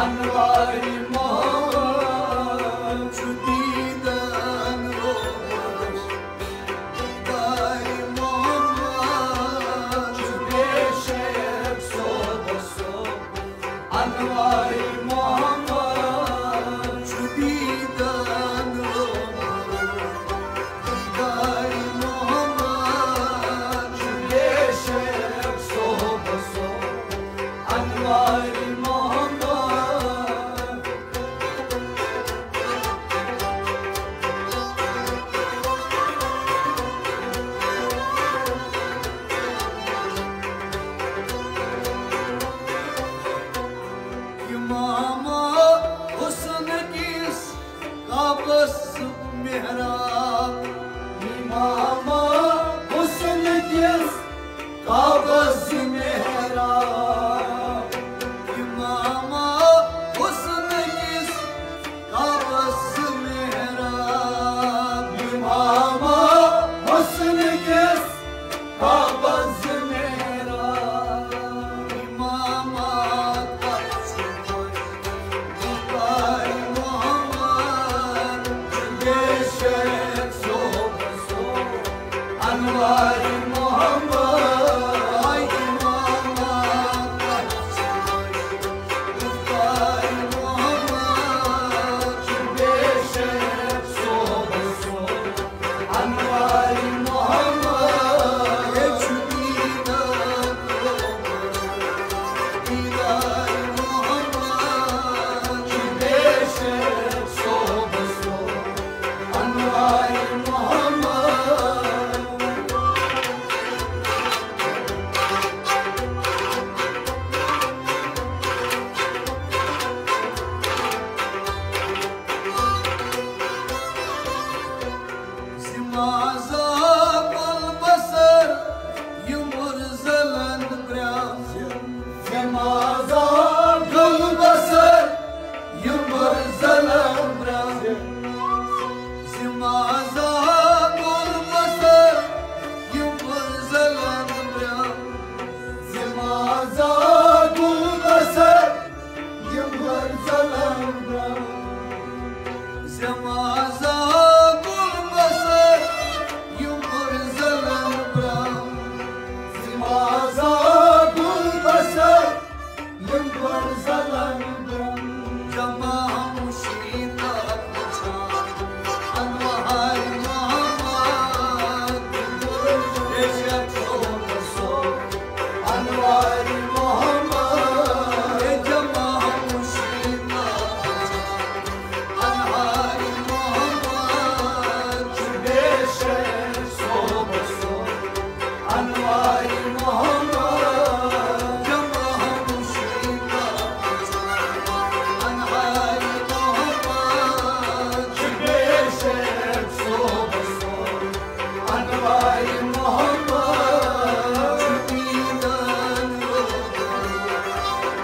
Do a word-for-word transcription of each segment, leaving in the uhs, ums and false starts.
انوار محمد چھُ دیدن روش، دیدار محمد چھُ بے شک صحبہ صحبہ۔ انوار محمد چھُ دیدن روش، دیدار محمد چھُ بے شک صحبہ صحبہ۔ انوار محمد۔ امام حسن کِس کعبس محراب۔ امام حسن کِس کعبس محراب۔ امام حسن کِس کعبس محراب۔ امام حسن کِس کعبس محراب۔ امامت کتھ چھُ تۄہہِ؟ مختار محمد چھُ بے شک صحبہ صحبہ۔ انوار محمد۔ امامت کتھ چھُ تۄہہِ؟ مختار محمد چھُ بے شک صحبہ صحبہ۔ انوار محمد چھُ دیدار، دیدار محمد چھُ بے شک صحبہ صحبہ۔ انوار محمد۔ زمازا گل بسر، یہ مرزلن برام۔ زمازا گل بسر، یہ مرزلن برام۔ زمازا گل بسر، یہ مرزلن برام۔ زمازا گل بسر، یہ مرزلن برام۔ زمازا گل بسر، یہ مرزلن برام۔ زمازا گل بسر، یہ مرزلن برام۔ جمع مشیدہ انوار محمد، عشق و سوز انوار محمد، جمع مشیدہ انوار محمد، بے شک صحبہ صحبہ انوار محمد، جمع مشیدہ انوار محمد، بے شک صحبہ صحبہ انوار محمد، دیدار،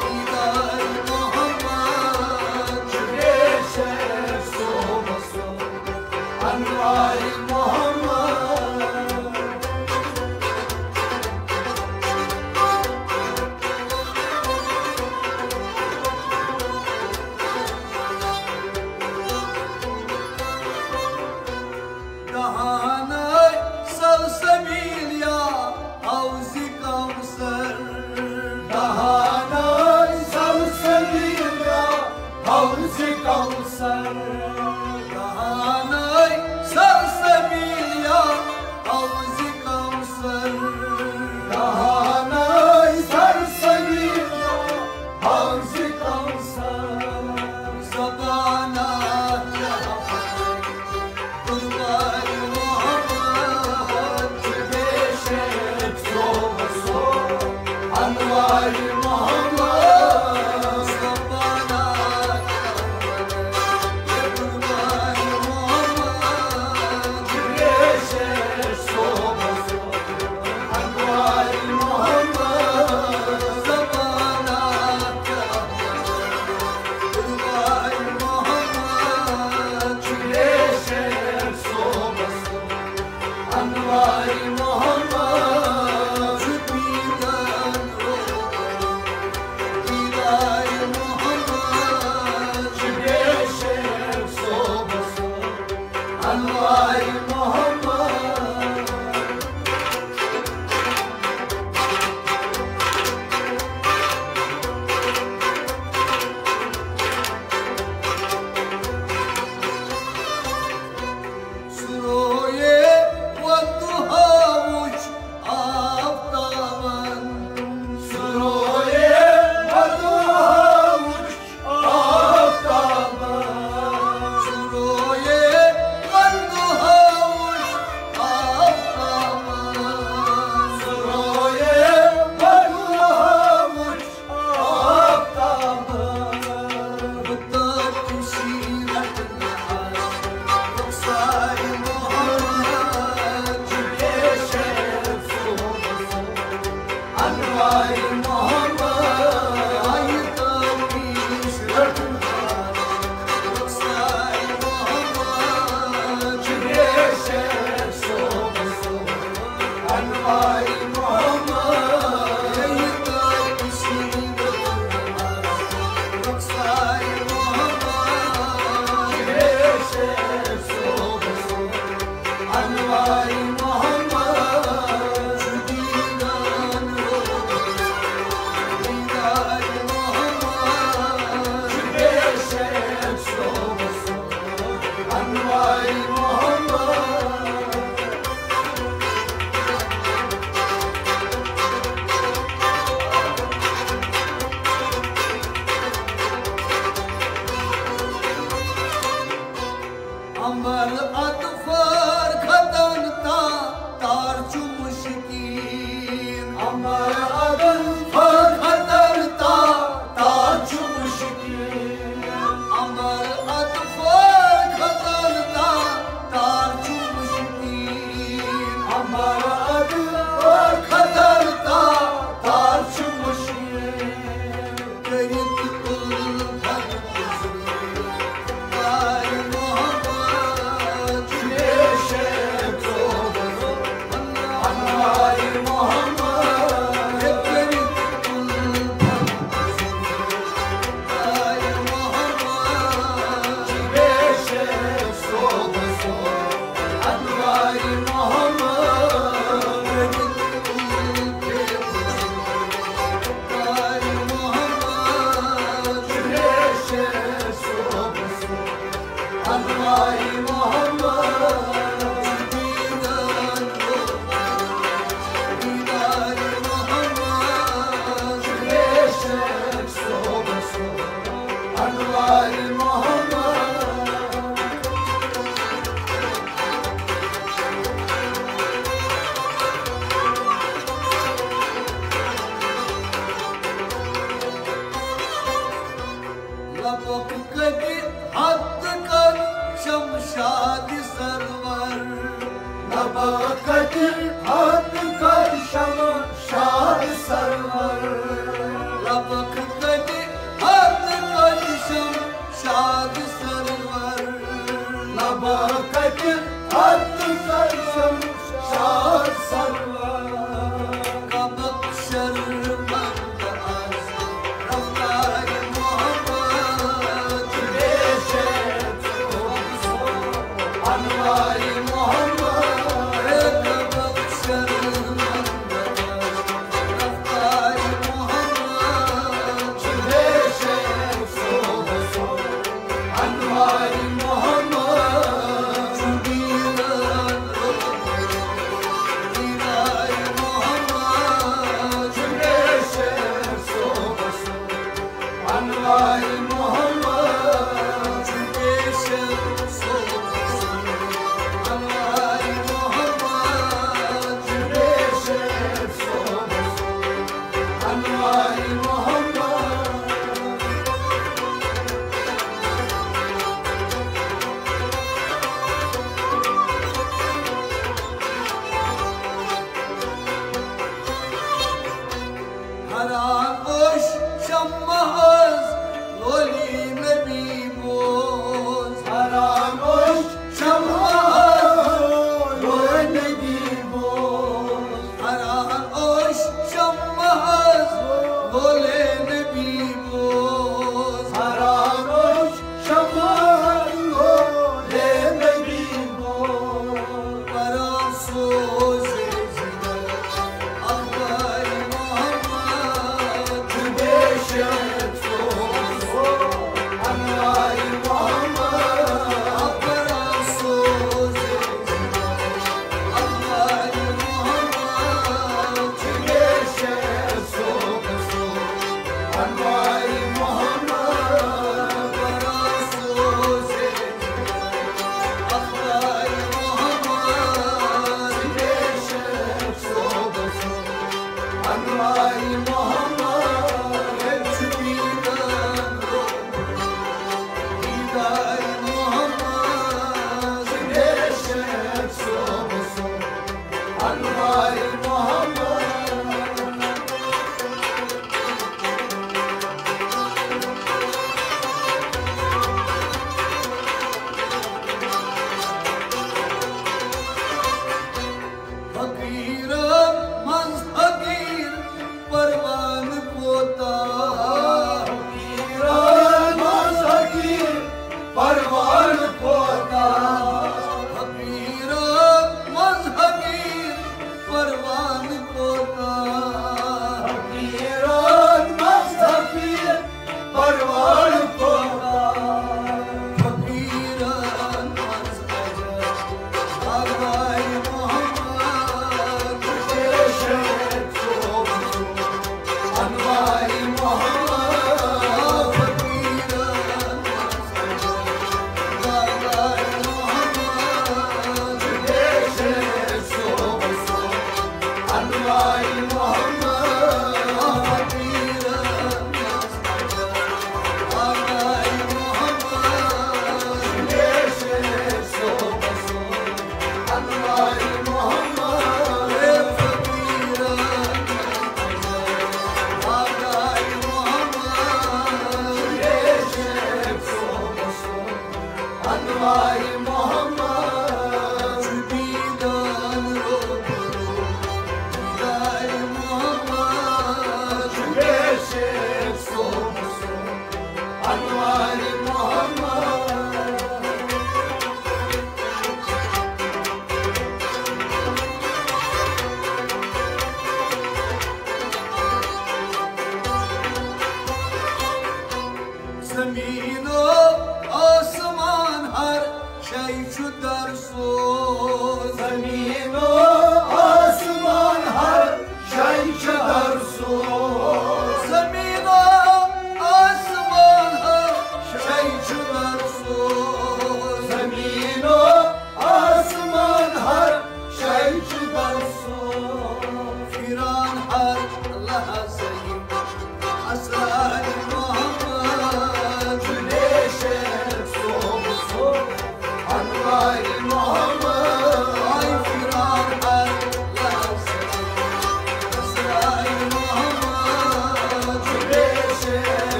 دیدار محمد، بے شک صحبہ صحبہ انوار محمد۔ دہانَے سلسبیل یا حوض کوثر۔ دہانَے سلسبیل یا حوض کوثر۔ دہانَے سلسبیل یا حوض کوثر۔ دہانَے سلسبیل یا حوض کوثر۔ زبانہ کیا قربان محمد، بے شک صحبہ صحبہ انوار محمد۔ زبانہ کیا قربان محمد، بے شک صحبہ صحبہ انوار محمد۔ زبانہ کیا قربان محمد، بے شک صحبہ صحبہ انوار محمد، دیدار لبک کتہِ حد کر شمشاد سرور۔ لبک کتہِ حد کر شمشاد سرور۔ لبک کتہِ حد کر شمشاد سرور۔ لبک کتہِ حد کر شمشاد سرور۔ کبک شرمند از رفتار محمد۔ انوار محمد۔ کبک شرمند از رفتار محمد۔ انوار محمد۔ انوار محمد۔ انوار محمد۔ حیران اوس شمع از لولی نبی بوز۔ حیران اوس شمع از لولی نبی بوز۔ حیران اوس شمع از لولی نبی بوز۔ حیران اوس شمع از لولی نبی بوز۔ پران سوز فقیرن منٛز فقیر پروان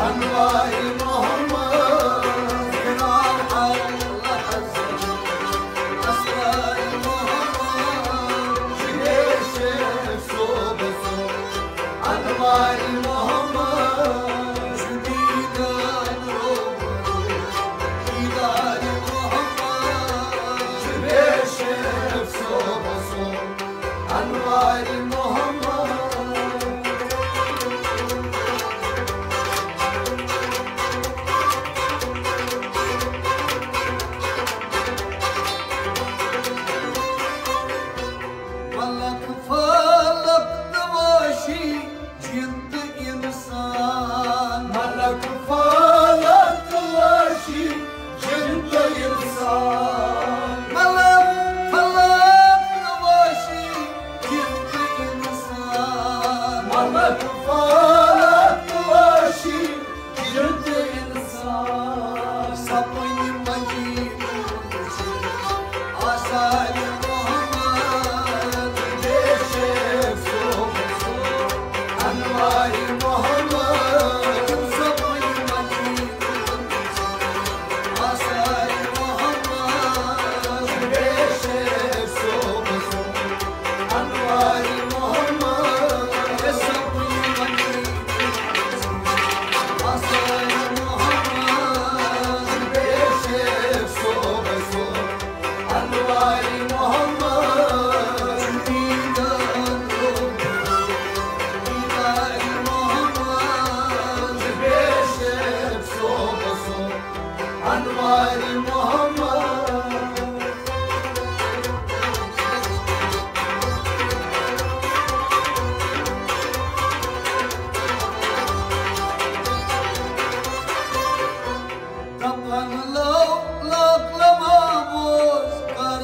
انوار محمد، انوار محمد، اسرار محمد، شیخ صوبہ سُنٛد۔ انوار محمد، دیدار روبرو، دیدار محمد، شیخ صوبہ سُنٛد۔ انوار محمد۔ ملک فلک تہٕ وحشی جن تہٕ انسان۔ ملک فلک تہٕ وحشی جن تہٕ انسان۔ ملک فلک تہٕ وحشی جن تہٕ انسان۔ ملک فلک تہٕ وحشی جن تہٕ انسان۔ سپٕنۍ مجید آثار محمد، بے شک صوبہ سُنٛد۔ انوار محمد، سپٕنۍ مجید آثار محمد، بے شک صوبہ سُنٛد۔ انوار محمد، سپٕنۍ مجید آثار محمد، بے شک صوبہ سُنٛد۔ انوار محمد، دیدار محمد، بے شک صوبہ سُنٛد۔ انوار محمد۔ دپان لو لک لما بوز کر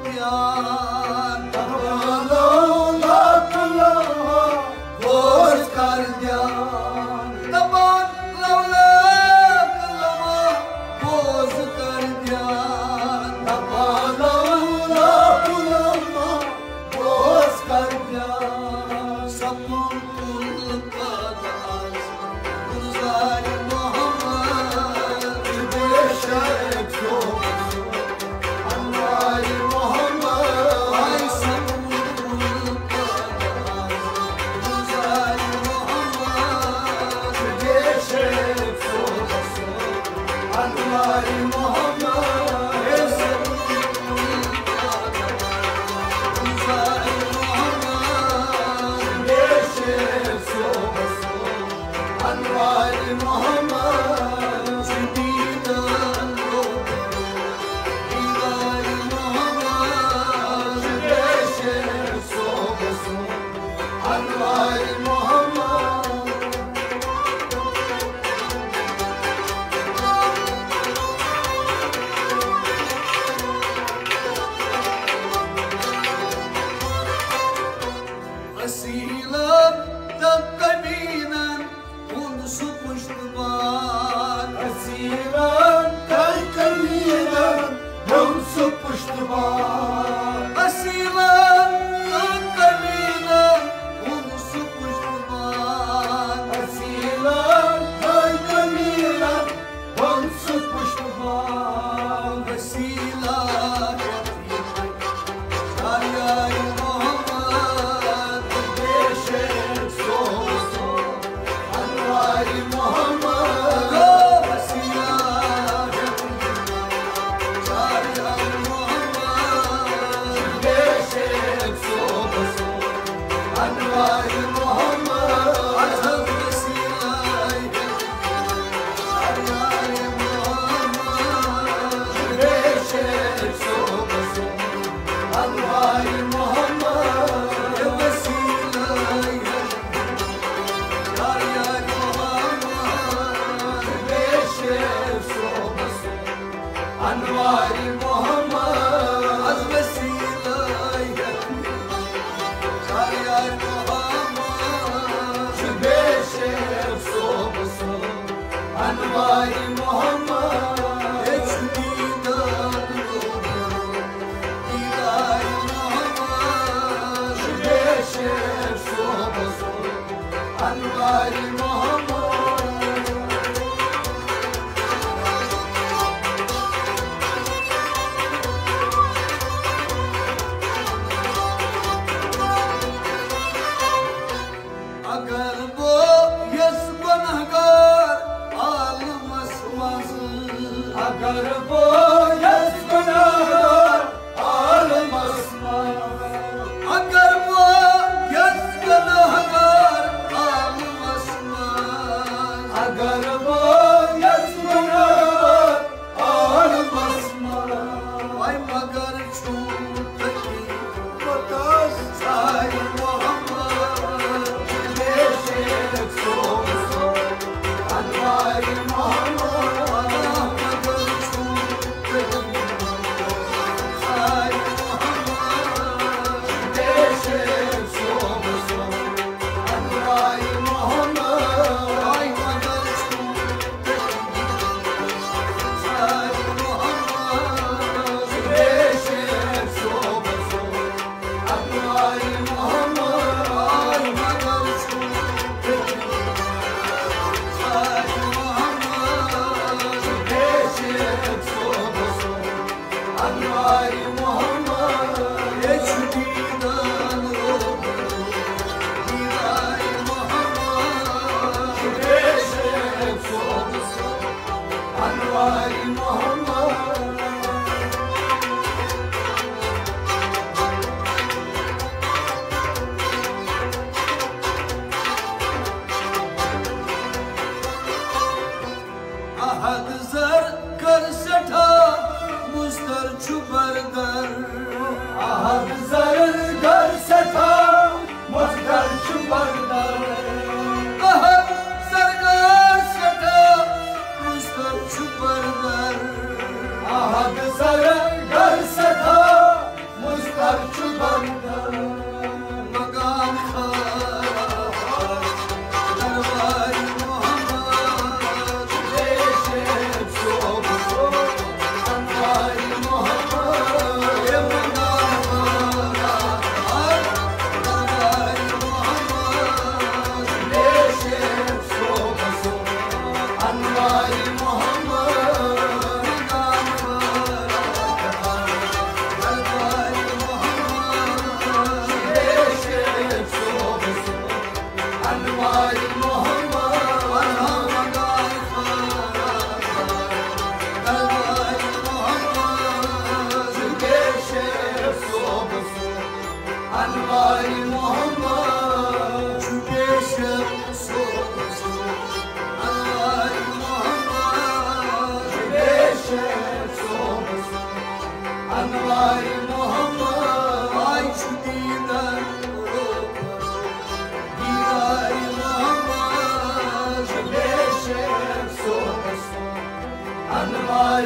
دیان۔ دپان لو لک لما بوز کر دیان۔ دپان لو لک لما بوز کر دیان۔ دپان لو لک لما بوز کر دیان۔ سپُن کُل پتہٕ از گُلزار محمد، بے شک صوبہ سُنٛد۔ انوار محمد، آے سپُن کُل پتہٕ از گُلزار محمد، بے شک صوبہ سُنٛد۔ انوار محمد، آے سپُن کُل پتہٕ از گُلزار محمد، بے شک صوبہ سُنٛد۔ انوار محمد، دیدار روبرو، دیدار محمد، بے شک صوبہ سُنٛد۔ انوار محمد۔ اصیلن تہٕ کمیٖنن ہُنٛد سُہ پُشتبان۔ اصیلن تہٕ کمیٖنن ہُنٛد سُہ پُشتبان۔ اصیلن تہٕ کمیٖنن ہُنٛد سُہ پُشتبان۔ اصیلن تہٕ کمیٖنن ہُنٛد سُہ پُشتبان۔ وسیلہ شاریار محمد، بے شک صوبہ سُنٛد۔ انوار محمد، وسیلہ شاریار محمد، بے شک صوبہ سُنٛد۔ انوار محمد، از وسیلہ شاریار محمد، بے شک صوبہ سُنٛد۔ انوار محمد، وسیلہ شاریار محمد، بے شک صوبہ سُنٛد۔ انوار محمد، از وسیلہ شاریار محمد، بے شک صوبہ سُنٛد۔ انوار محمد، اے چھُ دیدار روبرو، دیدار محمد، بے شک صوبہ سُنٛد۔ انوار محمد۔ اگر بہٕ یژھ بہٕ عالمس منٛز، وۄنۍ مگر چھُم تٔتی پتہ ساے محمد، بے شک سوز انوار محمد، مگر چھُم تٔتی پتہ ساے محمد، بے شک سوز احد زر کر سٹھا مستر چھُ بردر۔ احد زر کر سٹھا مستر چھُ بردر۔ احد سرکار سٹھا مستر چھُ بردر۔ احد سرکار سٹھا مستر چھُ بردر۔ مقام خاص دربار محمد، بے شک سوز انوار محمد۔ مقام خاص دربار محمد، بے شک سوز انوار محمد۔ انوار محمد، بے شک سوز انوار محمد، بے شک سوز انوار محمد۔ آے چھُ دیدار دیدار محمد، بے شک سوز انوار